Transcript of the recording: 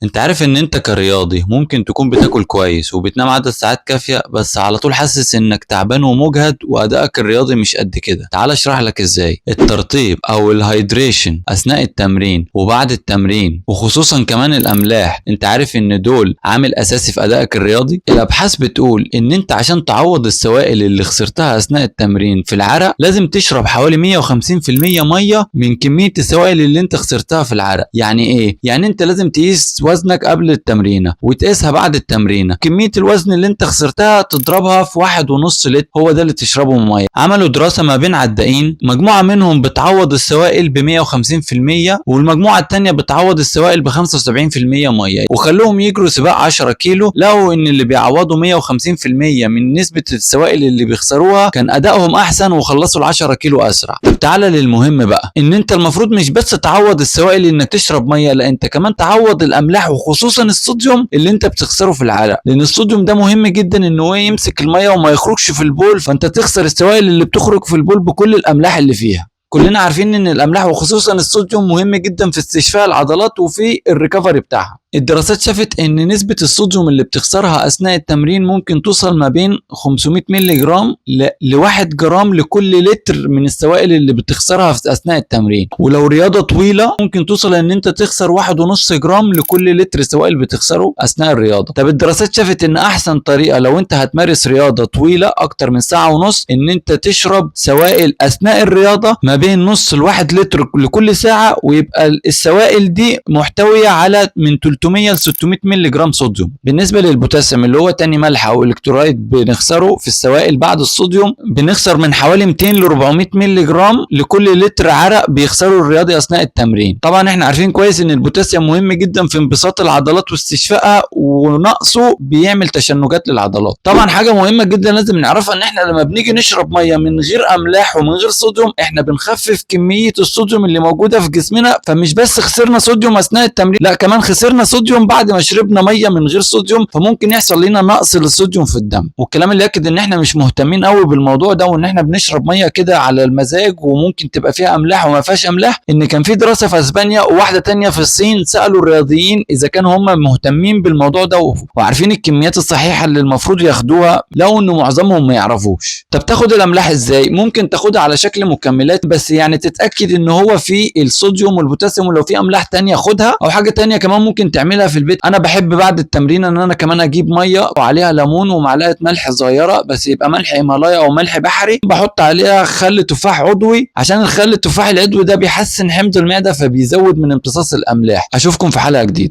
انت عارف ان انت كرياضي ممكن تكون بتاكل كويس وبتنام عدد ساعات كافية، بس على طول حاسس انك تعبان ومجهد وادائك الرياضي مش قد كده. تعال اشرح لك ازاي الترطيب او ال hydration اثناء التمرين وبعد التمرين، وخصوصا كمان الاملاح. انت عارف ان دول عامل اساسي في ادائك الرياضي. الابحاث بتقول ان انت عشان تعوض السوائل اللي خسرتها اثناء التمرين في العرق لازم تشرب حوالي 150% مية من كمية السوائل اللي انت خسرتها في العرق. يعني ايه؟ يعني انت لازم تقيس وزنك قبل التمرينه وتقيسها بعد التمرينه، كمية الوزن اللي انت خسرتها تضربها في 1.5 لتر، هو ده اللي تشربه من مية. عملوا دراسة ما بين عدائين، مجموعة منهم بتعوض السوائل ب 150% والمجموعة الثانية بتعوض السوائل ب 75% مية، وخلوهم يجروا سباق 10 كيلو. لقوا ان اللي بيعوضوا 150% من نسبه السوائل اللي بيخسروها كان ادائهم احسن وخلصوا ال 10 كيلو اسرع. طب تعالى للمهم بقى، ان انت المفروض مش بس تعوض السوائل انك تشرب مية، لا انت كمان تعوض الاملاح وخصوصا الصوديوم اللي انت بتخسره في العرق، لان الصوديوم ده مهم جدا ان هو يمسك المية وما يخرجش في البول، فانت تخسر السوائل اللي بتخرج في البول بكل الاملاح اللي فيها. كلنا عارفين ان الاملاح وخصوصا الصوديوم مهم جدا في استشفاء العضلات وفي ال recovery بتاعها. الدراسات شافت ان نسبة الصوديوم اللي بتخسرها اثناء التمرين ممكن توصل ما بين 500 مللي جرام ل 1 جرام لكل لتر من السوائل اللي بتخسرها في اثناء التمرين، ولو رياضة طويلة ممكن توصل ان انت تخسر 1.5 جرام لكل لتر سوائل بتخسره اثناء الرياضة. طب الدراسات شافت ان احسن طريقة لو انت هتمارس رياضة طويلة اكتر من ساعة ونص ان انت تشرب سوائل اثناء الرياضة ما بين نص لواحد لتر لكل ساعة، ويبقى السوائل دي محتوية على من 300 ل 600 مللي جرام صوديوم. بالنسبة للبوتاسيوم اللي هو تاني ملح او electrolyte بنخسره في السوائل بعد الصوديوم، بنخسر من حوالي 200 ل 400 مللي جرام لكل لتر عرق بيخسره الرياضي اثناء التمرين. طبعا احنا عارفين كويس ان البوتاسيوم مهم جدا في انبساط العضلات واستشفائها، ونقصه بيعمل تشنجات للعضلات. طبعا حاجة مهمة جدا لازم نعرفها، ان احنا لما بنيجي نشرب مية من غير املاح ومن غير صوديوم احنا بنخفف كمية الصوديوم اللي موجودة في جسمنا، فمش بس خسرنا صوديوم اثناء التمرين، لا كمان خسرنا صوديوم بعد ما شربنا مية من غير صوديوم، فممكن يحصل لنا نقص للصوديوم في الدم. والكلام اللي ياكد ان احنا مش مهتمين قوي بالموضوع ده وان احنا بنشرب مية كده على المزاج وممكن تبقى فيها املاح وما فيهاش املاح، ان كان في دراسة في اسبانيا وواحدة تانية في الصين سالوا الرياضيين اذا كانوا هم مهتمين بالموضوع ده وعارفين الكميات الصحيحة اللي المفروض ياخدوها، لقوا ان معظمهم ما يعرفوش. طب تاخد الاملاح ازاي؟ ممكن تاخدها على شكل مكملات، بس يعني تتاكد ان هو في الصوديوم والبوتاسيوم، ولو في املاح تانية خدها. او حاجة تانية كمان ممكن تعملها في البيت، انا بحب بعد التمرين ان انا كمان اجيب مية وعليها ليمون ومعلقة ملح صغيرة، بس يبقى ملح هيمالايا او ملح بحري، بحط عليها خل تفاح عضوي، عشان الخل التفاح العضوي ده بيحسن حمض المعدة فبيزود من امتصاص الاملاح. اشوفكم في حلقة جديدة.